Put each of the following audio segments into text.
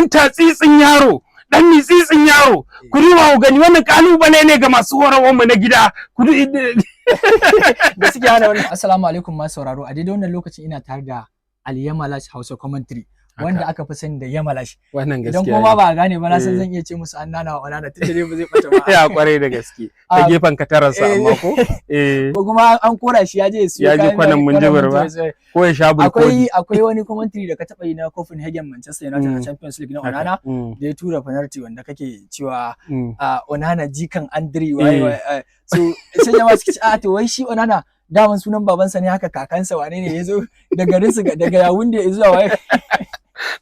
Ɗan tatsitsin yaro, ɗan mitsitsin yaro. Ku duba ku gani, wannan kalubale ne ga masu horarwar mu na gida. Ku Da suke hana wannan. Assalamu alaikum masu sauraro, a daidai wannan lokacin ina tare da Ali Yamalash Hausa Commentary, wanda aka fi sani da Yamalash. Wannan idan gaskiya kuma ne. ba a gane ba, na san Eh. zan iya ce musu an nana wa Onana, tunda dai ba zai bata ba. Ya, kwarai da gaske. Ta gefen katararsa, amma ko ko kuma an kora shi ya je ya siyo Ya je kayan kwanan Minjibir ba? Minjibir. Ko ya sha Akwai bulkodi. Akwai wani commentary da ka taba yi na Copenhagen Manchester United a Champions League na Onana da ya tura penalty, wanda kake cewa a Onana jikan Andre waye waye, so sai jama'a suke ce, a to wai shi Onana daman sunan babansa ne haka, kakansa wane ne ya zo da garin su daga Yaounde zuwa waye?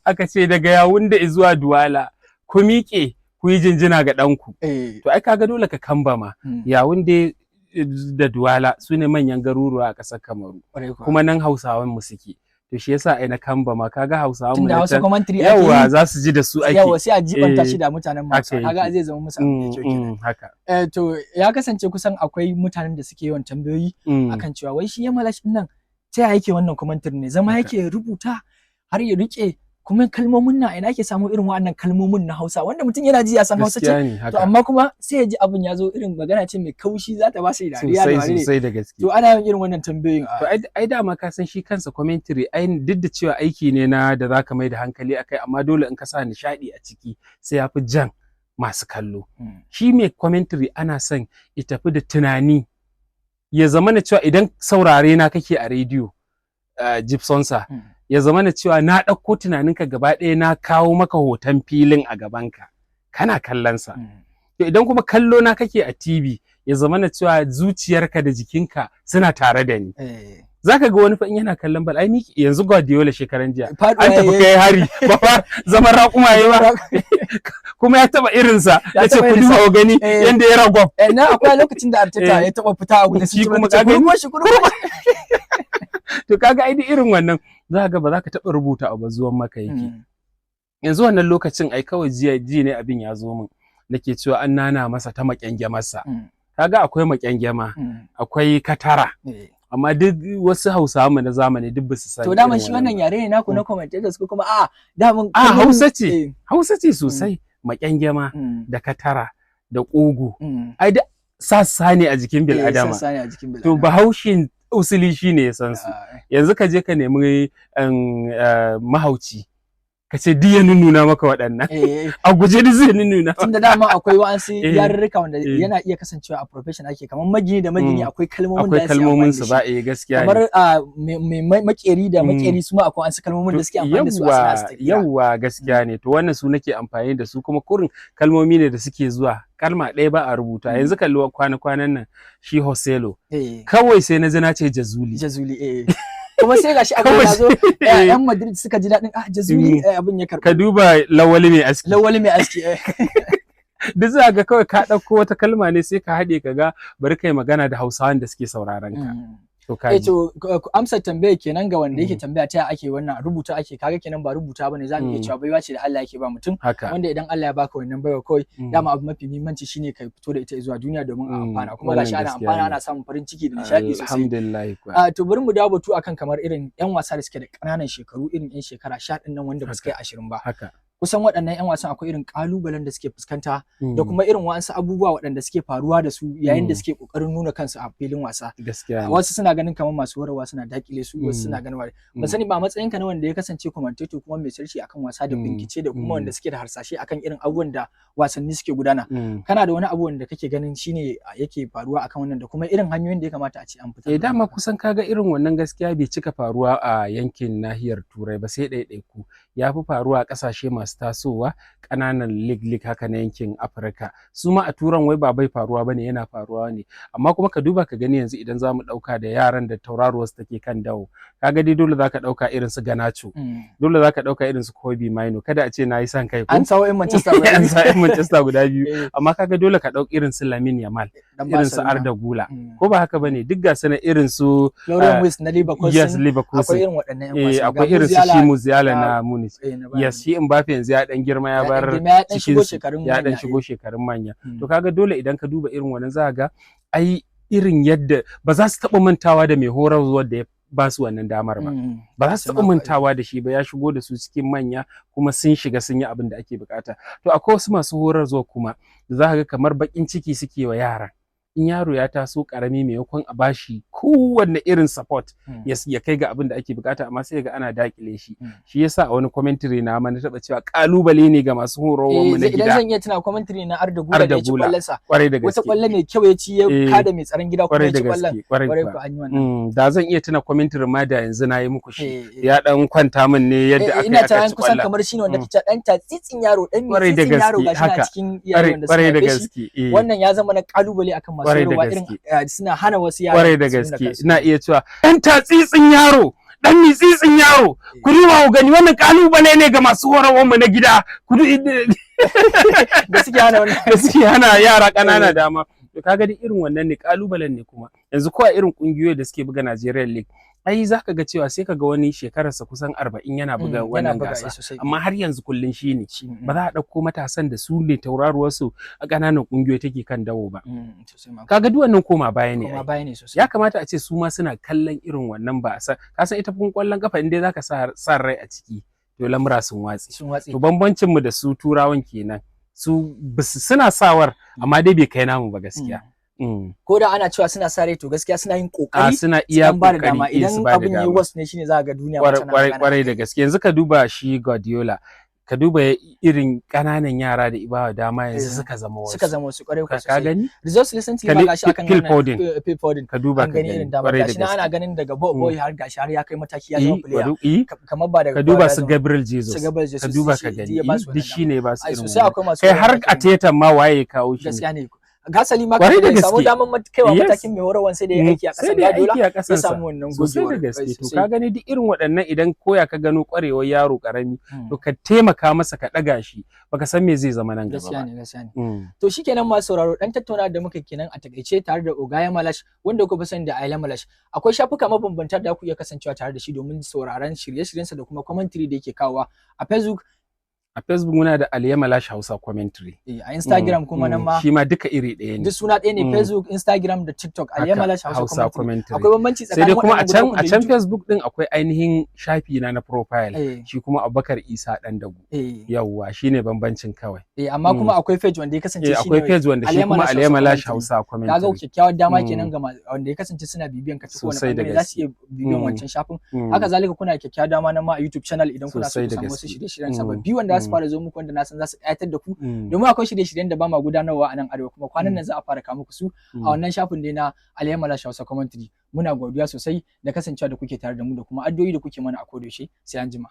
Aka ce daga Yawunde zuwa Duwala, ku miƙe ku yi jinjina ga ɗanku. To ai kaga dole ka kambama. Yawunde da Duwala su ne manyan garuruwa a ƙasar Kamaru. Kwarai kuwa. Kuma nan Hausawan mu suke. To shi yasa ai na kambama, kaga Hausawan mu tunda na Hausa can commentary ake yawa yi, za su ji da su ake. Yawa, sai a jibanta Eh, shi da mutanen masu haka kaga yake. zai zama musu abu mai kyau kenan. Haka. To ya kasance kusan akwai mutanen da suke yawan tambayoyi akan cewa wai shi Yamalash din nan ta yaya yake wannan commentary ne, zama yake rubuta har ya rike kuma kalmomin nan, ina ake samu irin waɗannan kalmomin na Hausa wanda mutum yana ji ya san Hausa ce? Gaskiya ne To haka. amma kuma sai ya ji abin ya zo irin magana ce mai kaushi, za ta ba shi dariya da Sosai, wane ne. sosai da gaske. To ana yin irin wannan tambayoyin To ai dama ka san shi kansa commentary ai duk da cewa aiki ne na da zaka mai da hankali akai, amma dole in ka sa nishaɗi a ciki sai ya fi jan masu kallo. Shi mai commentary ana son ya tafi da tunani, ya zama na cewa idan saurare na kake a rediyo, Gibsonsa, ya zama na cewa na ɗauko tunaninka gaba ɗaya, na kawo maka hoton filin a gabanka kana kallonsa. To idan kuma kallo na kake a TV, ya zama na cewa zuciyarka da jikinka suna tare da ni. Zaka ga wani fa in yana kallon bal, ai miki yanzu Guardiola shekaran jiya Faɗuwa an tafi yayi. kai hari ba fa zaman raƙuma yayi ba, kuma ya taba irinsa. Ya Ya ce taɓa ku irinsa. duba ku gani yanda ya ragwab. Na akwai lokacin da Arteta ya taɓa fita a guje, sun Shi ci kuma kuma ka gani? kurmo shi kurmo. To kaga ai duk irin wannan za ka ga ba za ka taɓa rubuta abu zuwan maka yake. Yanzu wannan lokacin ai kawai jiya ji ne abin ya zo min, nake cewa an nana masa ta maƙyangyamarsa. Kaga akwai maƙyangyama, akwai katara, amma duk wasu Hausawa mu na zamani duk basu san To daman irin shi wannan ba. yare ne naku na commentators ko kuma a'a daman A kalmomin- Hausa ce. Hausa ce sosai, maƙyangyama da katara da ƙugu, ai duk sassa ne a jikin bil'adama. Sassa ne a jikin bil'adama. To Bahaushen usuli shine ya san su. Yanzu ka je ka nemi mahauci, ka ce duk ya nunnuna maka waɗannan, a guje duk zai nunnuna. Tunda dama akwai wa'ansu yarurruka wanda yana iya kasancewa a profession ake, kamar magini da magini, akwai kalmomin akwai da su kalmomin su ba, eh, gaskiya ne. Kamar mai makeri da makeri su ma akwai wasu kalmomin da suke amfani da su a sana'ar su ta kira. Yawwa, gaskiya ne. To wannan su nake amfani da su, kuma kurin kalmomi ne da suke zuwa, kalma ɗaya ba a rubuta. Yanzu kalli kwana-kwanan nan shi Joselu, kawai sai na ji na ce Jazuli. Jazuli, eh, kuma sai gashi abin Kawai ya zo, yan Madrid suka ji daɗin Jazuli, abin ya karɓu. Ka duba Lawali mai aski. Lawali mai aski, eh. Duk za ga kawai ka ɗauko wata kalma ne sai ka haɗe, ka ga bari kai magana da Hausawan da suke sauraron ka. To ka ji. To amsar tambaya kenan ga wanda yake tambaya ta yaya ake wannan, rubuta ake, kaga kenan ba rubuta bane, za mu iya cewa baiwa ce da Allah yake ba mutum, wanda idan Allah ya baka wannan baiwa kawai, dama abu mafi muhimmanci shine ka fito da ita zuwa duniya domin a amfana, kuma Wannan gashi ana gaskiya amfana, ne. ana samun farin ciki da nishaɗi sosai. Alhamdulillah kuwa. To bari mu dawo batu akan kamar irin yan wasa da suke da ƙananan shekaru, irin yan shekara 10 ɗin nan wanda ba su kai 20 ba. Kusan waɗannan yan wasan akwai irin ƙalubalen da suke fuskanta da kuma irin wa'ansu abubuwa waɗanda suke faruwa da su yayin da suke ƙoƙarin nuna kansu a filin wasa. Gaskiya ne. Wasu suna ganin kamar masu horarwa suna dakile su, wasu suna ganin wani ban sani ba. Matsayinka na wanda ya kasance commentator kuma mai sharhi akan wasa da bincike da kuma wanda suke da harsashe akan irin abubuwan da wasanni suke gudana, kana da wani abu wanda kake ganin shine yake faruwa akan wannan da kuma irin hanyoyin da ya kamata a ce an fitar Eh da dama wannan? Kusan kaga irin wannan gaskiya bai cika faruwa a yankin nahiyar Turai ba sai ɗaiɗaiku. Ya fi faruwa a ƙasashe masu tasowa, ƙananan league league haka na yankin Afirka. Su ma a Turan wai ba bai faruwa bane, yana faruwa ne. Amma kuma ka duba ka gani yanzu idan za mu ɗauka da yaran da tauraruwar su take kan dawo, kaga dai dole za ka ɗauka irin su Garnacho, dole za ka ɗauka irin su Kobbie Mainoo, kada a ce na yi son kai ko An sawo 'yan Manchester guda an biyu. sa 'yan Manchester guda biyu. Amma kaga dole ka ɗauki irin su Lamine Yamal, Dan irin su Barcelona. Arda Güler, ko ba haka bane? Duk ga su nan irin su Florian Wirtz na Leverkusen. Yes, Leverkusen. Akwai irin waɗannan 'yan wasan. Akwai Ga irin su Musiala shi Musiala na Munich. Na Bayern. Yes, shi Mbappe yanzu ya dan girma, ya Ya bar ɗan girma, ya ɗan shigo cikin su, shekarun ya dan manya, shigo shekarun manya. To kaga dole idan ka duba irin wannan za ga ai irin yadda ba za su taɓa mantawa da mai horarwar da ya ba su wannan damar ba. Ba za su taɓa mantawa da shi ba, ya shigo da su cikin manya kuma sun shiga sun yi abin da ake bukata. To akwai wasu masu horarwa kuma da za ka ga kamar baƙin ciki suke wa yaran. In yaro ya taso karami, maimakon a bashi kowanne irin support ya kai ga abin da ake bukata, amma sai ga ana dakile shi. Shi yasa a wani commentary na ma na taba cewa kalubale ne ga masu horarwar mu na gida. Idan zan iya tuna commentary na Arda Gula da ya ci kwallon sa. Kwarai da gaske. Wata kwallo mai kyau ya ci, ya kada mai tsaron gida kuma ya ci kwallon. Kwarai ko an yi wannan. Da zan iya tuna commentary ma da yanzu na yi muku shi. Ya dan kwanta min ne yadda aka yi aka ci kwallon. Ina kusan kamar shine wanda kace dan tatsitsin yaro, dan mai tsitsin yaro, gashi na cikin iyayen wanda suka da gaske. Wannan ya zama na kalubale akan masu horarwa, irin suna hana wasu yara. Kwarai da gaske, ina iya cewa dan tatsitsin yaro, dan mitsitsin yaro, ku duba ku gani, wannan kalubale ne ga masu horarwar mu na gida ku da suke hana wannan da suke hana yara ƙanana dama. To kaga duk irin wannan ne kalubalen ne. Kuma yanzu ko a irin kungiyoyi da suke buga Nigerian League, ai zaka ga cewa sai ka ga wani shekararsa kusan 40 yana buga wannan gasa, amma har yanzu kullun shi ne. Ba za a ɗauko matasan da su ne tauraruwar su a ƙananan kungiyoyi take kan dawo ba. Kaga duk wannan koma baya ne. Ya kamata a ce su ma suna kallon irin wannan. Ba a ka san ita kun kwallon kafa, in dai zaka sa rai a ciki, to lamura sun watse. To bambancin mu da su turawan kenan, su suna sawar amma dai bai kai namu ba gaskiya. Ko da ana cewa suna sa rai, to gaskiya suna yin kokari. Suna iya kokari dama. Idan abin yi wasu ne shine za ga duniya. Kwarai kwarai da gaske. Yanzu ka duba shi Guardiola, ka duba irin ƙananan yara da ibawa dama, yanzu suka zama wasu. Suka zama wasu, kwarai. Ka gani results recently ma gashi akan Phil Foden. Phil Foden. Ka duba. Ka gani irin dama gashi ana ganin daga boy har gashi har ya kai mataki ya zama player kamar ba daga Ka duba su Gabriel Jesus. Su Gabriel Jesus. Ka duba ka gani, duk shine ba su irin sosai akwai masu kai har a tetan ma waye ya kawo shi. Gaskiya ne, gasali ma kafin ya samu damar kaiwa matakin mai horarwan, sai da ya aiki a kasan Guardiola ya samu wannan gogewar. Da gaske. To ka gani duk irin waɗannan, idan koya ka gano kwarewar yaro karami, to ka taimaka masa ka ɗaga shi, baka san me zai zama nan gaba. Gaskiya ne, gaskiya ne. To shikenan masu sauraro, dan tattauna da muka kenan a takaice tare da Ogaya Malash, wanda kuka fi sani da Aila Malash. Akwai shafuka mabambanta da ku iya kasancewa tare da shi domin sauraron shirye-shiryensa da kuma commentary da yake kawowa a Facebook. A Facebook muna da Aliyamalash Hausa Commentary. A Instagram kuma nan ma. Shi ma duka iri ɗaya ne. Duk suna ɗaya ne, Facebook, Instagram da TikTok, Aliyamalash Hausa Commentary. Akwai bambanci tsakanin. Sai dai kuma a can Facebook din akwai ainihin shafi na na profile. Shi kuma Abubakar Isa Dan Dagu. Yawwa, shine bambancin kawai. Eh, amma kuma akwai page wanda ya kasance shi. Akwai page wanda shi kuma Aliyamalash Hausa Commentary. Kaga kyakkyawar dama kenan ga wanda ya kasance suna bibiyan ka ta kowane bangare, za su iya bibiyan wancan shafin. Haka zalika kuna kyakkyawar dama nan ma a YouTube channel idan kuna so ku samu wasu shirye-shiryen sababbi wanda za su fara zo muku, wanda na san za su ƙayatar da ku, domin akwai shirye-shiryen da ba ma gudanarwa a nan arewa, kuma kwanan nan za a fara kawo muku su a wannan shafin dai na Aliyamala Hausa Commentary. Muna godiya sosai da kasancewa da kuke tare da mu da kuma addu'o'i da kuke mana a kodayaushe. Sai an jima.